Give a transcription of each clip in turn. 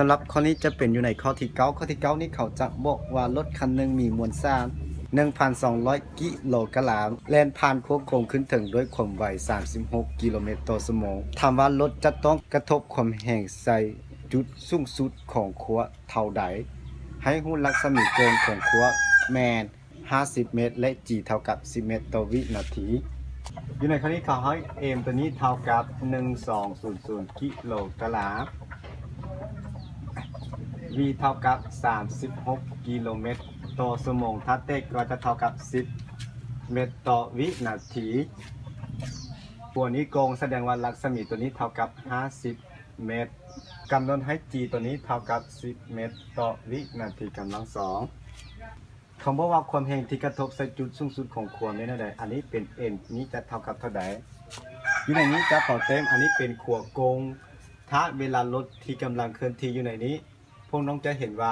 ສຳລັບຂໍ້ນີ້ຈະເປັນຢູ່ໃນຂໍ້ທີເກົ້າ. ຂໍ້ທີເກົ້ານີ້ເຂົາຈະບອກວ່າລົດຄັນໜຶ່ງມີມວນສານໜຶ່ງພັນສອງຮ້ອຍກິໂລກຣາມ ແລ່ນຜ່ານຂົວໂກງຂຶ້ນເທິງດ້ວຍຄວາມໄວສາມສິບຫົກກິໂລແມັດຕໍ່ຊົ່ວໂມງ. ຖາມວ່າລົດຈະຕ້ອງກະທົບຄວາມແຮງໃສ່ຈຸດສູງສຸດຂອງຂົວເທົ່າໃດ? ໃຫ້ຮູ້ລັກສະໝີໂກງຂອງຂົວແມ່ນ ຫ້າສິບແມັດ ແລະ G ເທົ່າກັບສິບແມັດຕໍ່ວິນາທີ. ຢູ່ໃນຂໍ້ນີ້ເຂົາໃຫ້ M ຕົວນີ້ເທົ່າກັບໜຶ່ງສອງສູນສູນກິໂລກຣາມ, V ເທົ່າກັບສາມສິບຫົກກິໂລແມັດຕໍ່ຊົ່ວໂມງ, ຖ້າແຕກກໍຈະເທົ່າກັບສິບແມັດຕໍ່ວິນາທີ. ຂົວນີ້ໂກງ ສະແດງວ່າລັກສະໝີຕົວນີ້ເທົ່າກັບຫ້າສິບແມັດ. ກຳນົດໃຫ້ G ຕົວນີ້ເທົ່າກັບສິບແມັດຕໍ່ວິນາທີກຳລັງສອງ. ເຂົາບອກວ່າຄວາມແຮງທີ່ກະທົບໃສ່ຈຸດສູງສຸດຂອງຂົວແມ່ນແນວໃດ? ອັນນີ້ເປັນ M ນີ້ຈະເທົ່າກັບເທົ່າໃດ? ຢູ່ໃນນີ້ຈະຂໍແຕ້ມ ອັນນີ້ເປັນຂົວໂກງ. ຖ້າເວລາລົດທີ່ກຳລັງເຄື່ອນທີ່ຢູ່ໃນນີ້ ພວກນ້ອງຈະເຫັນວ່າ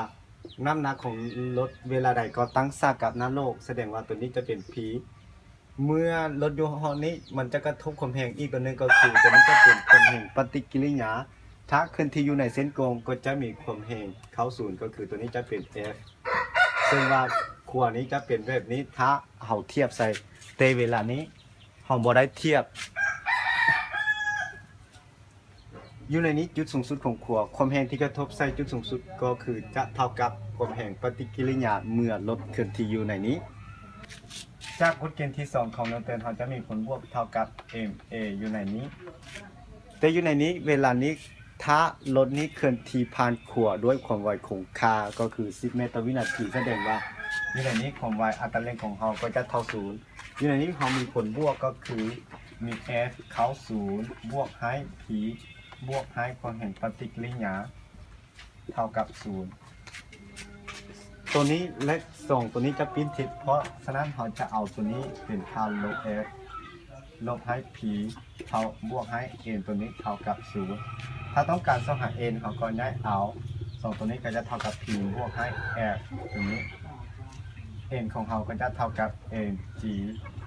ນ້ຳໜັກຂອງລົດເວລາໃດກໍຕັ້ງສາກັບໜ້າໂລກ, ສະແດງວ່າຕົວນີ້ຈະເປັນ P. ເມື່ອລົດຢູ່ຮອດນີ້ ມັນຈະກະທົບຄວາມແຮງອີກຕົວໜຶ່ງ ກໍຄືຕົວນີ້ຈະເປັນຄວາມແຮງປະຕິກິລິຍາ. ຖ້າເຄື່ອນທີ່ຢູ່ໃນເສັ້ນໂກງ ກໍຈະມີຄວາມແຮງເທົ່າສູນ ກໍຄືຕົວນີ້ຈະເປັນ F. ເຊິ່ງວ່າຂົວນີ້ຈະເປັນແບບນີ້ ຖ້າເຮົາທຽບໃສ່, ແຕ່ເວລານີ້ເຮົາບໍ່ໄດ້ທຽບ. ຢູ່ໃນນີ້ຈຸດສູງສຸດຂອງຂົວ, ຄວາມແຮງທີ່ກະທົບໃສ່ຈຸດສູງສຸດກໍຄືຈະເທົ່າກັບຄວາມແຮງປະຕິກິລິຍາເມື່ອລົດເຄື່ອນທີ່ຢູ່ໃນນີ້. ຈາກກົດເກນທີສອງຂອງນິວຕັນ ເຮົາຈະມີຜົນບວກເທົ່າກັບ ma ຢູ່ໃນນີ້. ແຕ່ຢູ່ໃນນີ້ ເວລານີ້ ຖ້າລົດນີ້ເຄື່ອນທີ່ຜ່ານຂົວດ້ວຍຄວາມໄວຄົງຄ່າ ກໍຄືສິບແມັດຕໍ່ວິນາທີ, ສະແດງວ່າຢູ່ໃນນີ້ຄວາມໄວອັດຕາເລັ່ງຂອງເຮົາກໍຈະເທົ່າສູນ. ຢູ່ໃນນີ້ເຮົາມີຜົນບວກກໍຄືມີ F ເທົ່າສູນ ບວກໃຫ້ P ບວກໃຫ້ຄວາມແຮງປະຕິກິລິຍາເທົ່າກັບສູນ. ຕົວນີ້ ແລະ ສອງຕົວນີ້ຈະປິ່ນທິດ, ເພາະສະນັ້ນເຮົາຈະເອົາຕົວນີ້ເປັນຄ່າລົບ F ລົບໃຫ້ P ເທົ່າ ບວກໃຫ້ N ຕົວນີ້ເທົ່າກັບສູນ. ຖ້າຕ້ອງການຊອກຫາ N ເຮົາກໍຍ້າຍເອົາສອງຕົວນີ້ກໍຈະເທົ່າກັບ P ບວກໃຫ້ F ຕົວນີ້. N ຂອງເຮົາກໍຈະເທົ່າກັບ mg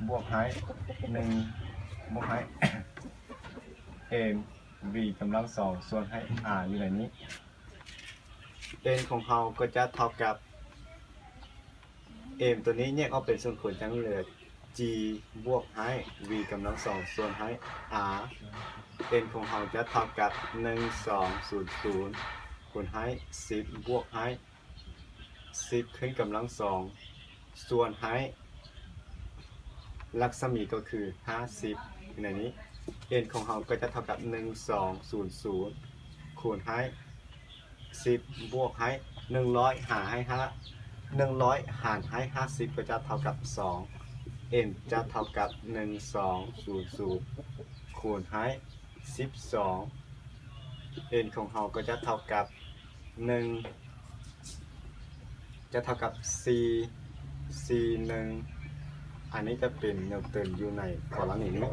ບວກໃຫ້ໜຶ່ງ ບວກໃຫ້ mv ກຳລັງສອງ ສ່ວນໃຫ້ r ຢູ່ໃນນີ້. N ຂອງເຮົາກໍຈະເທົ່າກັບ M ຕົວນີ້ແຍກອອກເປັນສ່ວນຄູນ ຍັງເຫຼືອ G ບວກໃຫ້ V ກຳລັງສອງ ສ່ວນໃຫ້ R. N ຂອງເຮົາຈະເທົ່າກັບໜຶ່ງສອງສູນສູນ ຄູນໃຫ້ສິບ ບວກໃຫ້ສິບຂຶ້ນກຳລັງສອງ ສ່ວນໃຫ້ລັກສະໝີກໍຄືຫ້າສິບ ໃນນີ້. N ຂອງເຮົາກໍຈະເທົ່າກັບໜຶ່ງສອງສູນສູນ ຄູນໃຫ້ ສິບ ບວກໃຫ້ໜຶ່ງຮ້ອຍ ຫານໃຫ້ຫ້າ ໜຶ່ງຮ້ອຍຫານໃຫ້ຫ້າສິບ ກໍຈະເທົ່າກັບສອງ. N ຈະເທົ່າກັບໜຶ່ງສອງສູນສູນ ຄູນໃຫ້ສິບສອງ. N ຂອງເຮົາກໍຈະເທົ່າກັບໜຶ່ງ ຈະເທົ່າກັບສີ່ ສີ່ ໜຶ່ງ. ອັນນີ້ຈະເປັນນິວຕັນຢູ່ໃນກໍລະນີນີ້.